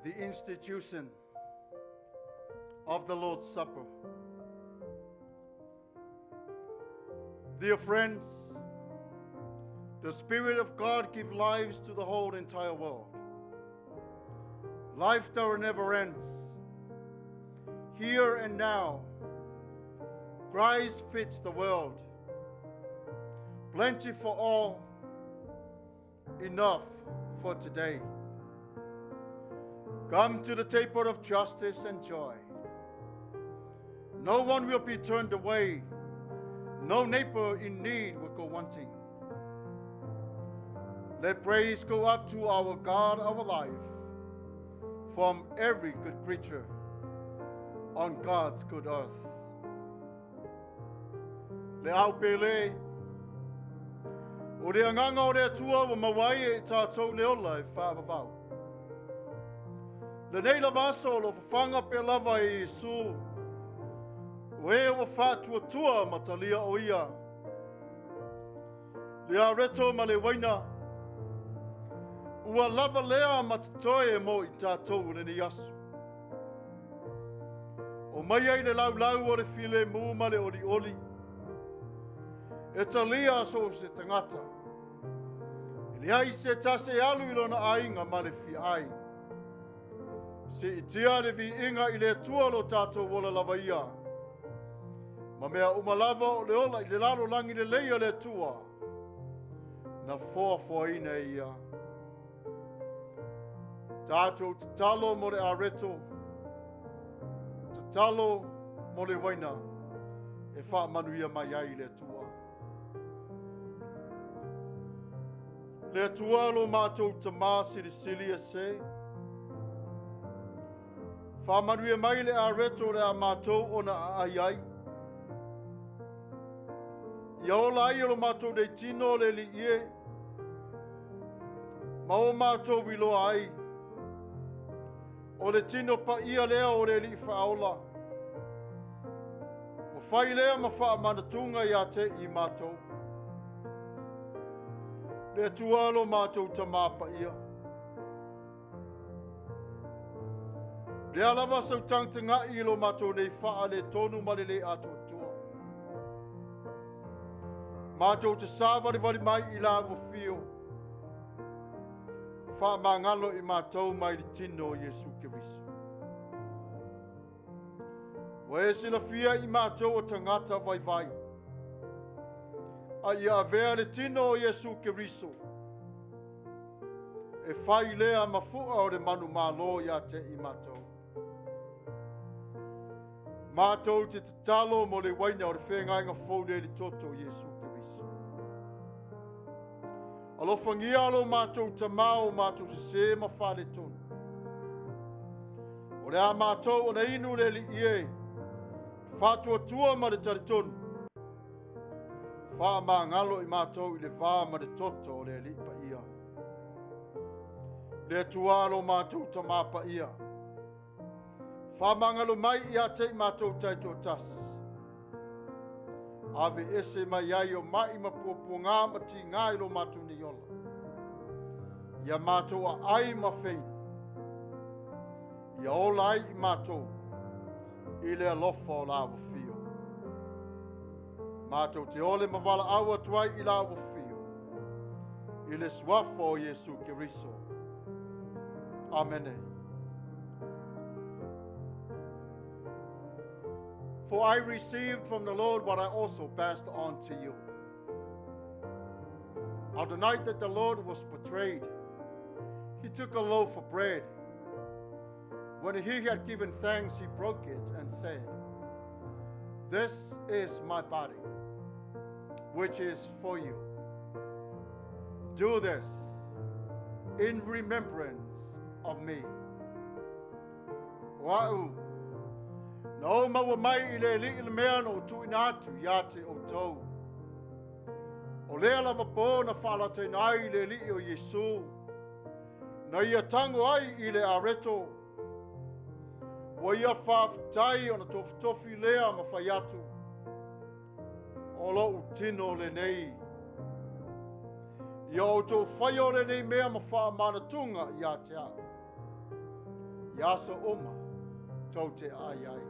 The institution of the Lord's Supper. Dear friends, the Spirit of God gives lives to the whole entire world. Life that never ends. Here and now, Christ fits the world. Plenty for all, enough for today. Come to the table of justice and joy. No one will be turned away. No neighbor in need will go wanting. Let praise go up to our God, our life, from every good creature on God's good earth. Le au pele, o le anganga o le atua ua maua ai e tātou le ola e whaavavau. Lenei lava aso o lo fafaga pea lava e Iesu, o e ua faatuatua ma talia o ia. Le areto ma le uaina, ua lava lea ma totoe mo i tātou o lenei aso. O mai ai le laulau o le filemu ma le olioli, e talia so se tagata. E leai se tasi e alu i lona aiga ma le fiaai. Siitia le viiga i le Atua lo tātou ola lava ia. Ma mea uma lava o le ola i le lalolagi lelei a le Atua. Na foafoaina e ia. Tātou tatalo mo le areto, tatalo mo le uaina e faamanuia mai ai le Atua. Le Atua lo mātou tamā silisili e se. Faamanuia mai le areto o le a mātou ona aai ai. Ia ola ai o lo mātou nei tino le alii e. Ma o mātou iloa ai. O le tino paia lea o le Alii Faaola. Ua fai lea ma faamanatuga ia te i mātou. Le Atua lo mātou tamā paia. Lea lava sau tagatagai i lo mātou nei faaletonu ma le le atoatoa. Mātou te sāvalivali mai i la ua fio. Faamagalo i mātou mai le tino o Iesu Keriso. Ua e silafia i mātou o tagata vaivai. A ia avea le tino o Iesu Keriso. E fai lea ma fua o le manumalo ia te i mātou. Mātou te tatalo mo le uaina o le feagaiga fou nei le toto o Iesu Keriso. Alofangia lo mātou tamā o mātou sesē ma faaletonu. O le a mātou ona inu le alii e, faatuatua ma le talitonu. Faamagalo i mātou i le va ma le toto o le alii paia. Le Atua lo mātou tamā paia. Faamagalo mai ia te i mātou taitoatasi. Ave ese mai ai o mai ma puapuagā ma tīgā i lo mātou nei ola. Ia mātou aai ma feinu. Ia ola ai i mātou i le alofa o la ua fio. Mātou te ole ma valaau atu ai i la ua fio. I le suafa o Iesu Keriso. Amene. For I received from the Lord what I also passed on to you. On the night that the Lord was betrayed, he took a loaf of bread. When he had given thanks, he broke it and said, This is my body, which is for you. Do this in remembrance of me. O a'u, na ou maua mai i le Alii le mea na ou tuuina atu ia te outou. O lea lava pō na faalataina ai le Alii o Iesu, na ia tago ai i le areto, ua ia faafetai ona tofitofi lea ma fai atu, O lo'u tino lenei. Ia outou faia o lenei mea ma faamanatuga ia te a'u. I aso uma tou te ai ai.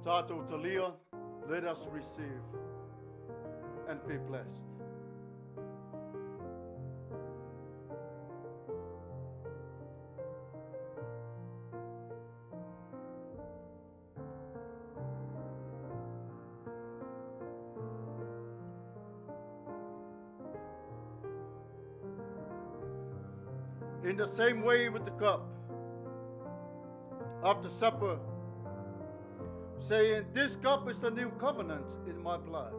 Tatou talia, let us receive and be blessed. In the same way with the cup, after supper, saying, This cup is the new covenant in my blood.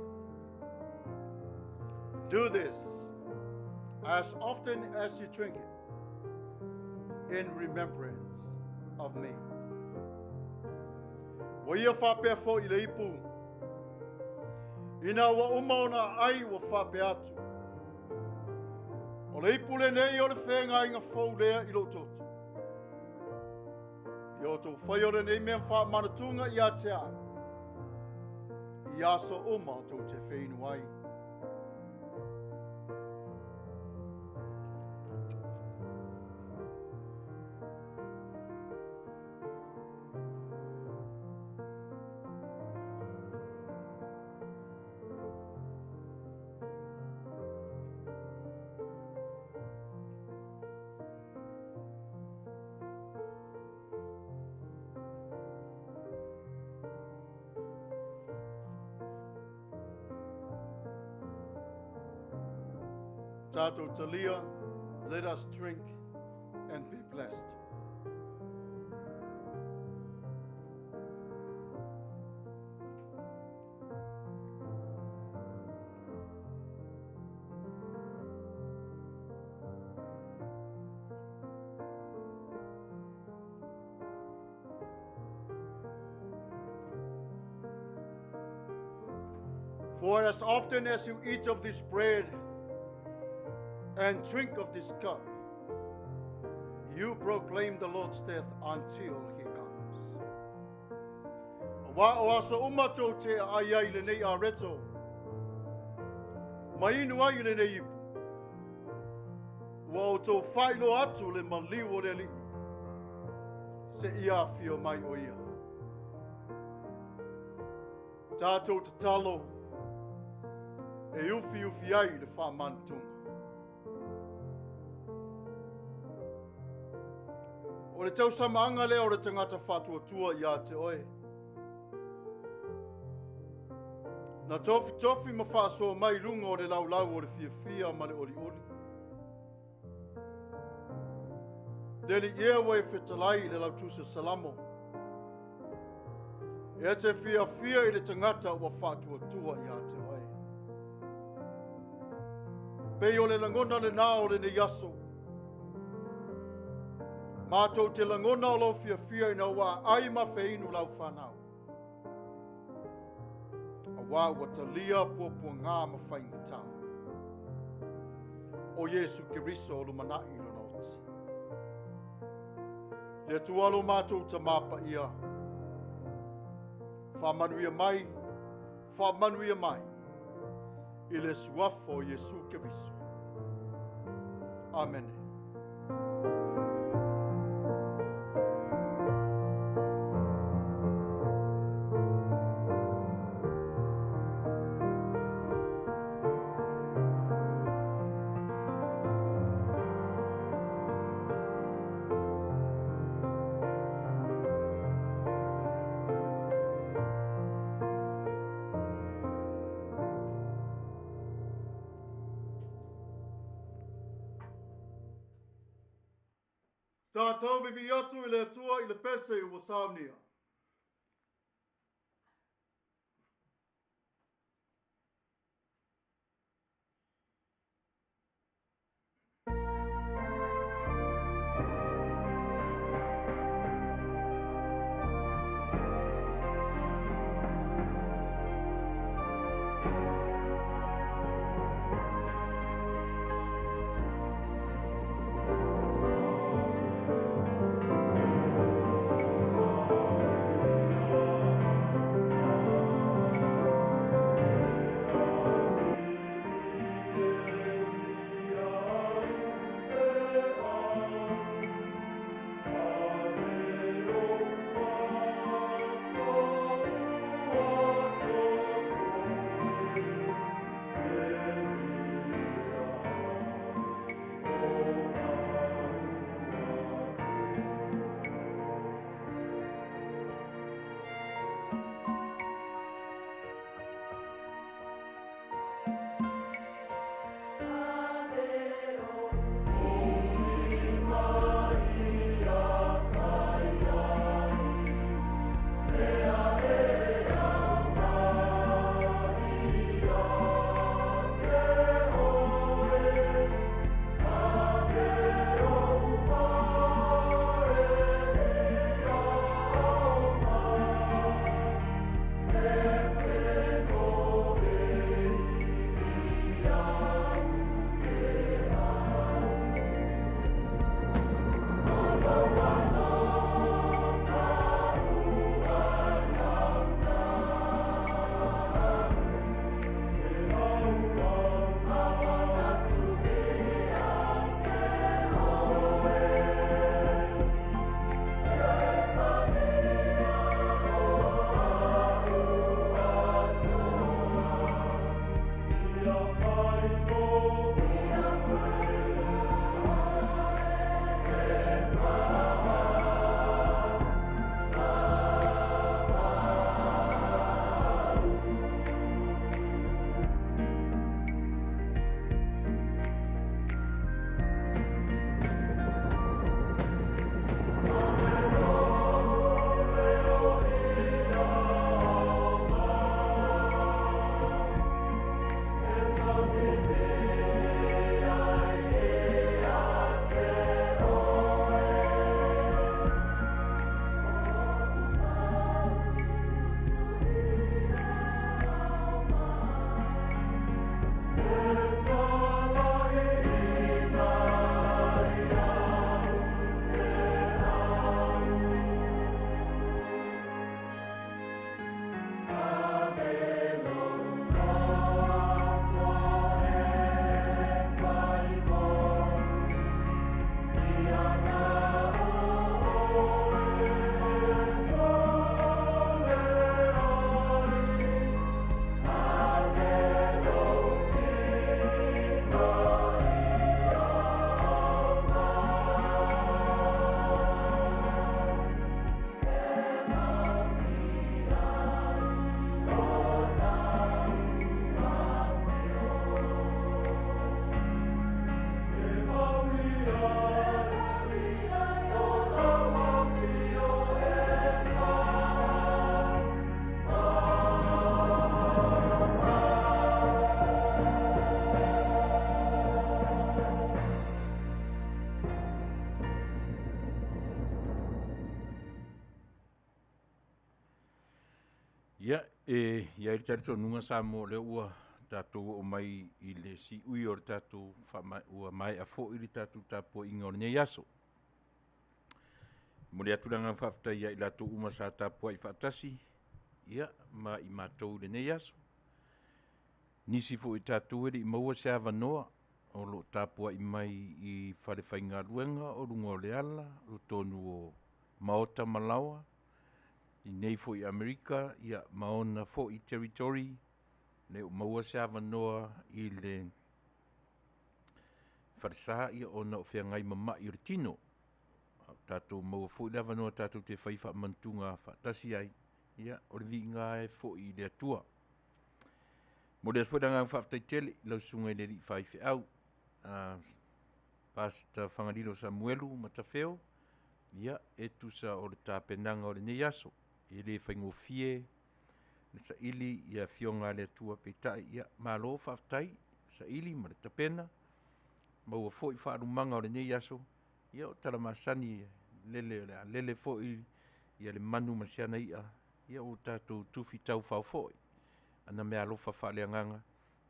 Do this as often as you drink it in remembrance of me. Ua ia faapea foi i le ipu. Ina ua uma ona ai ua faapea atu. O le ipu lenei o le feagaiga fou lea i lou toto. Ia outou faia lenei mea faamanatuga ia te au. I aso uma tou te feinu ai. Tatou talia, let us drink and be blessed. For as often as you eat of this bread and drink of this cup, you proclaim the Lord's death until he comes. Auā o aso uma tou te ai ai i lenei areto, ma inu ai i lenei ipu, ua outou faailoa atu le maliu o le Alii, seia afio mai o ia. Tatou tatalo e ufiufi ai le faamanatunga. O le tausamaaga lea o le tagata faatuatua ia te oe. Na tofitofi ma faasoa mai i luga o le laulau o le fiafia ma le olioli. Le Alii e ua e fetalai i le lautusi o Salamo. E te fiafia i le tagata ua faatuatua ia te oe. Pei o le lagona lenā o lenei aso. Matou te lagona o lou fiafia ina ua aai ma feinu lau fanau. Auā ua talia puapuagā ma faigata. O Iesu Keriso o lumanai i lona oti. Le Atua lo matou Tamā paia, faamanuia mai, faamanuia mai i le suafa o Iesu Keriso. Amene. Tatou vivi atu i le Atua i le pese ua saunia. Ia, e i ai le talitonuga Samoa o lea ua tatou oo mai i le siui o le tatou faama, ua maea foi le tatou tapuaiga o lenei aso. E momoli atu le agaga faafetai ia i latou uma sa tapuai faatasi, ia, ma i matou i lenei aso. Nisi foi o tatou e le i maua se avanoa o lo o tapuai mai i falefaigaluega o luga o le ala, o totonu o maota ma laoa, i inei foi i Amerika ia ma ona foi territory, le o maua se avanoa i le falesa ia ona o feagai ma mai o le tino. A o tatou maua foi le avanoa tatou te fai faamantuga faatasi ai, ia o le viiga e foi i le Atua. Momoli atu foi le agaga faafetai tele i lau susuga i le alii faifeau, Pastor Fagalilo Samuelu Matafeo, ia e tusa o le tapenaga o lenei aso. E le faigofie le saili i afioga a le Atua, peitai, ia malo faafetai saili ma le tapena, maua foi faalumaga o lenei aso, ia o tala masani lele o le a lele foi ia le manu ma si ana ia, ia ua tatou tufi taufao foi. Ana meaalofa faaleagaga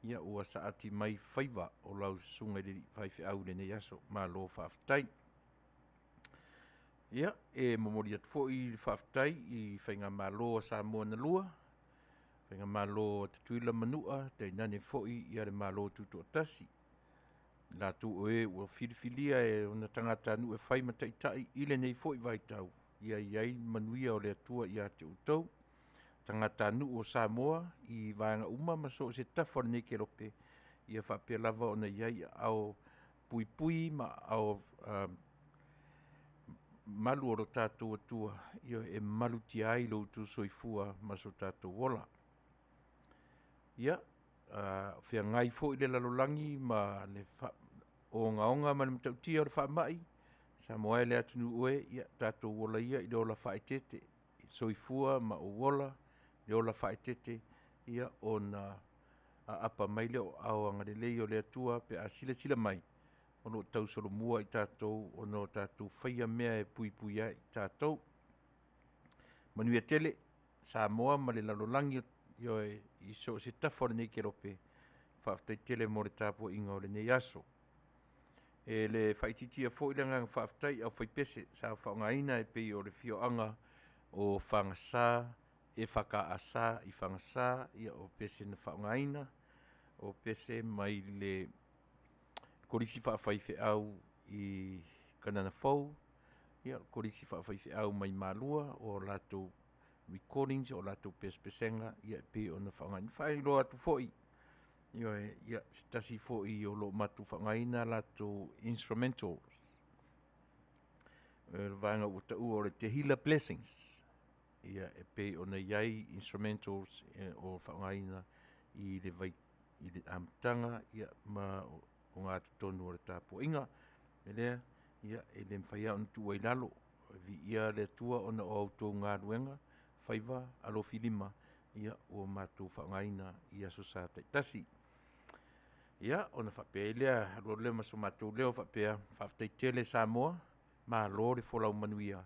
ia ua saati mai faiva o lau susuga i le alii faifeau i lenei aso. Malo faafetai. Ia, e momoli atu foi le faafetai i Faigamalo a Samoa na lua, Faigamalo a Tutuila ma Manua, tainane foi ia le Malo Tutoatasi, i latou o e ua filifilia e ona tagatanuu e fai ma taitai i lenei foi vaitau, ia i ai le manuia o le Atua ia te outou. Tagatanuu o Samoa i vaega uma ma so o se tafa o lenei kelope, ia faapea lava ona i ai aao puipui ma aao malu o lo tatou Atua e malutia ai lo outou soifua ma so tatou ola. Ia, o feagai foi le lalolagi ma le ogaoga ma le matautia o le faamai, Samoa e le atunuu e, ia tatou ola ia i le ola faaeteete, soifua ma ou ola, le ola faaeteete, ia ona aapa mai lea o aao agalelei o le Atua pe a silasila mai o lo o tausolomua i tatou ona o tatou faia mea e puipui ai i tatou. Manuia tele Samoa ma le lalolagi, ioe, i so o se tafa o lenei kelope. Faafetai tele mo le tapuaiga o lenei aso. E le faaitiitia foi le agaga faafetai i aufaipese sa faaaogaina e pei o le afioaga o Fagasa, EFKS i Fagasa, ia o pese na faaaogaina, o pese mai le Kolisi Faafaifeau i Kanana Fou, ia o le Kolisi Faafaifeau mai Malua, o latou recordings, o latou pesepesega, ia e pei ona faaaogaina. Faailoa atu foi, ioe, ia, se tasi foi o lo o matou faaaogaina a latou instrumentals, o le vaega ua taua o le Tehila Blessings, ia e pei ona i ai instrumentals o faaaogaina i le vai i le amataga ia ma ogatotonu o le tapuaiga. O le mea lea, ia e le mafai lava ona tuua i lalo, viia le Atua ona o a outou galuega, faiva alofilima ia ua matou faaaogaina i aso sa taitasi. Ia, ona faapea ai lea, alu alu lea ma so matou leo faapea, faafetai tele Samoa, malo le folau manuia,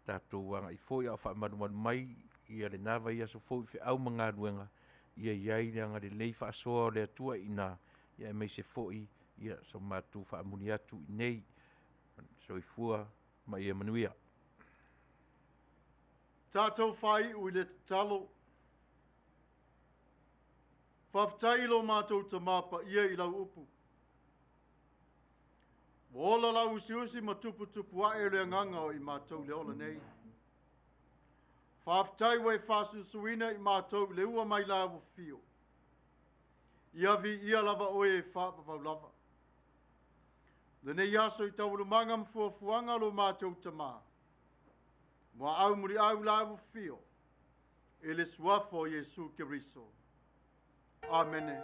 tatou agai foi a o faamalumalu mai ia lena vaiaso fou i feau ma galuega, ia i ai le agalelei faasoa o le Atua i ina, aemaise foi so matou faamuli atu i inei. Soifua ma ia manuia. Tatou faaiu i le tatalo. Faafetai i lo matou Tama Paia i lau upu. Ua ola lau usiusi ma tuputupu ae le agaga o i matou i le ola nei. Faafetai ua e faasusuina i matou i le ua mai la ua fio. Ia viia lava oe e faavavau lava. Lenei aso i taualumaga ma fuafuaga lo matou Tama. Muaau muliau la ua fio i le suafa o Iesu Keriso. Amene.